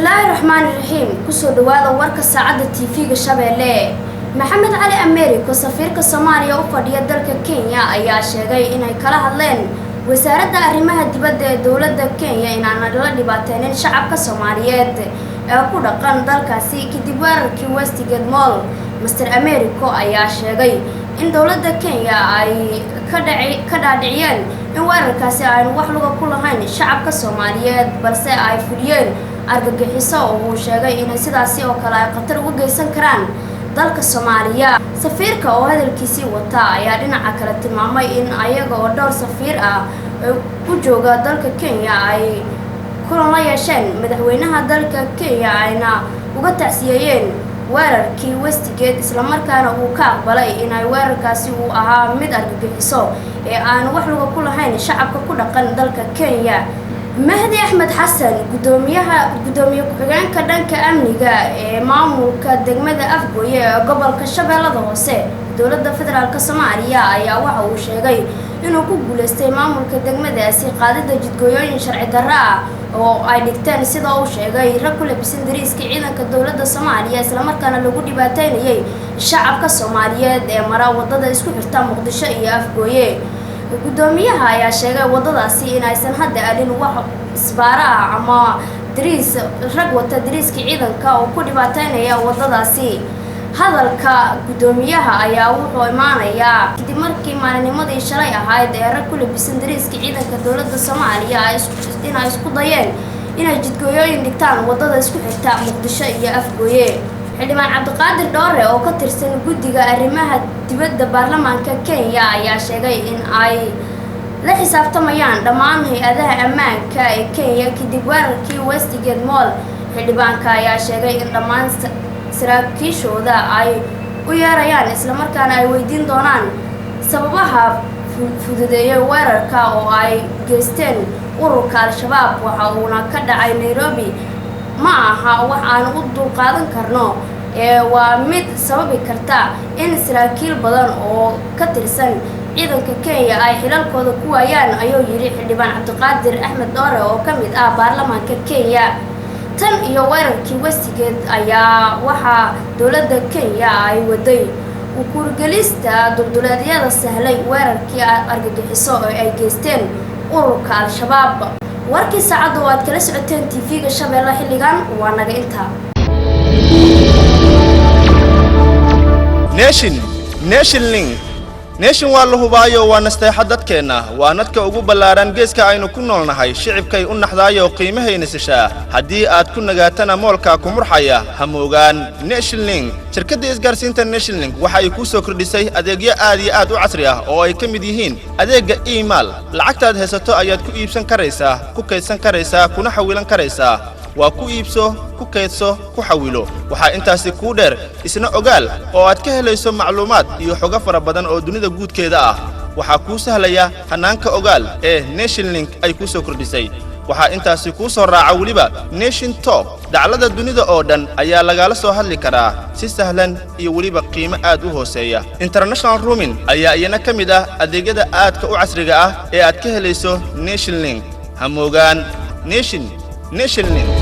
Bismillaahi raxmaani raxiim. Kusoo dhawaada warka saacadda TV-ga Shabeelle. Maxamed Cali Americo, safiirka Soomaaliya u fadhiya dalka Kenya, ayaa sheegay inay kala hadleen wasaaradda arrimaha dibadda ee dowladda Kenya inaanan la dhibaateynin shacabka Soomaaliyeed ee ku dhaqan dalkaasi kadib weerarkii Westgate Mall. Mister Americo ayaa sheegay in dowladda Kenya ay ka dhaadhiciyeen in weerarkaasi aynu wax luga ku lahayn shacabka Soomaaliyeed, balse ay fuliyeen argagixiso oo uu sheegay inay sidaasi oo kale ay khatar uga geysan karaan dalka Soomaaliya. Safiirka oo hadalkiisii wata ayaa dhinaca kale tilmaamay in ayaga oo dhowr safiir ah u jooga dalka Kenya ay kulan la yeesheen madaxweynaha dalka Kenya, ayna uga tacsiyeeyeen weerarkii Westgate, islamarkaana uu ka aqbalay inay weerarkaasi uu ahaa mid argagixiso ee aan wax luga ku lahayn shacabka ku dhaqan dalka Kenya. Mahdi Axmed Xasan, gudoomiyaha gudoomiye ku-xigeenka dhanka amniga ee maamulka degmada Afgooye ee gobolka Shabeellada Hoose dowladda federaalk Soomaaliya, ayaa waxa uu sheegay inuu ku guuleystay maamulka degmadaasi qaadida jidgooyooyin sharci darro ah oo ay dhigteen, sida uu sheegay, rag ku labisan dariiska ciidanka dowladda Soomaaliya, islamarkaana lagu dhibaateynayay shacabka Soomaaliyeed ee mara wadada isku xirta Muqdisho iyo Afgooye. Gudoomiyaha ayaa sheegay wadadaasi in aysan hadda alin wax isbaaro ah ama dariis rag wata dariiska ciidanka oo ku dhibaateynaya wadadaasi. Hadalka gudoomiyaha ayaa wuxuu imaanayaa kadib markii maalinimadii shalay ahayd ee rag ku labisan dariiska ciidanka dowladda Soomaaliya inay isku dayeen inay jidgooyooyin dhigtaan wadada isku xirta Muqdisho iyo Afgooye. Xildhibaan Cabdiqaadir Dhoore oo ka tirsan guddiga arrimaha dibadda baarlamaanka Kenya ayaa sheegay in ay la xisaabtamayaan dhammaan hay-adaha ammaanka ee Kenya kadib weerarkii Westgate Mall. Xildhibaanka ayaa sheegay in dhammaan saraakiishooda ay u yeerayaan, islamarkaana ay weydiin doonaan sababaha fududeeyay weerarka oo ay geysteen ururka Al-Shabaab, waxa uuna ka dhacay Nairobi. Ma aha wax aan u dulqaadan karno ee waa mid sababi karta in saraakiil badan oo ka tirsan ciidanka Kenya ay xilalkooda ku waayaan, ayuu yidhi xildhibaan Cabdiqaadir Axmed Dhoore oo ka mid ah baarlamaanka Kenya. Tan iyo weerarkii Westgate ayaa waxaa dowladda Kenya ay waday ukuurgelista dulduleedyada sahlay weerarkii argagixiso oo ay geysteen ururka Al-Shabaab. Warkii saacadda oo aad kala socoteen TV-ga Shabeelle xilligan waa naga intaa. Nation Nation Link. Nation waa la hubaayo, waa nasteexa dadkeenna, waa nadka ugu ballaaran geeska aynu ku noolnahay. Shicibkay u naxdaayo qiimahayna sishaa. Haddii aad ku nagaatana moolkaa ku murxaya, ha moogaan Nation Link. Shirkadda isgaarsiinta Nation Link waxa ay kuu soo kordhisay adeegyo aad iyo aad u casri ah oo ay ka mid yihiin adeegga email. Lacagtaad haysato ayaad ku iibsan karaysaa, ku kaydsan karaysaa, kuna xawilan karaysaa. Waa ku iibso, ku kaydso, ku xawilo. Waxaa intaasi kuu dheer isna ogaal oo aad ka helayso macluumaad iyo xogo fara badan oo dunida guudkeeda ah. Waxaa kuu sahlaya hannaanka ogaal ee Nation Link ay kuu soo kordhisay. Waxaa intaasi kuu soo raaca weliba Nation Top. Daclada dunida oo dhan ayaa lagala soo hadli karaa si sahlan iyo weliba qiimo aad u hooseeya. International roaming ayaa iyana ka mid ah adeegyada aadka u casriga ah ee aad ka helayso Nation Link. Ha moogaan Nation Link.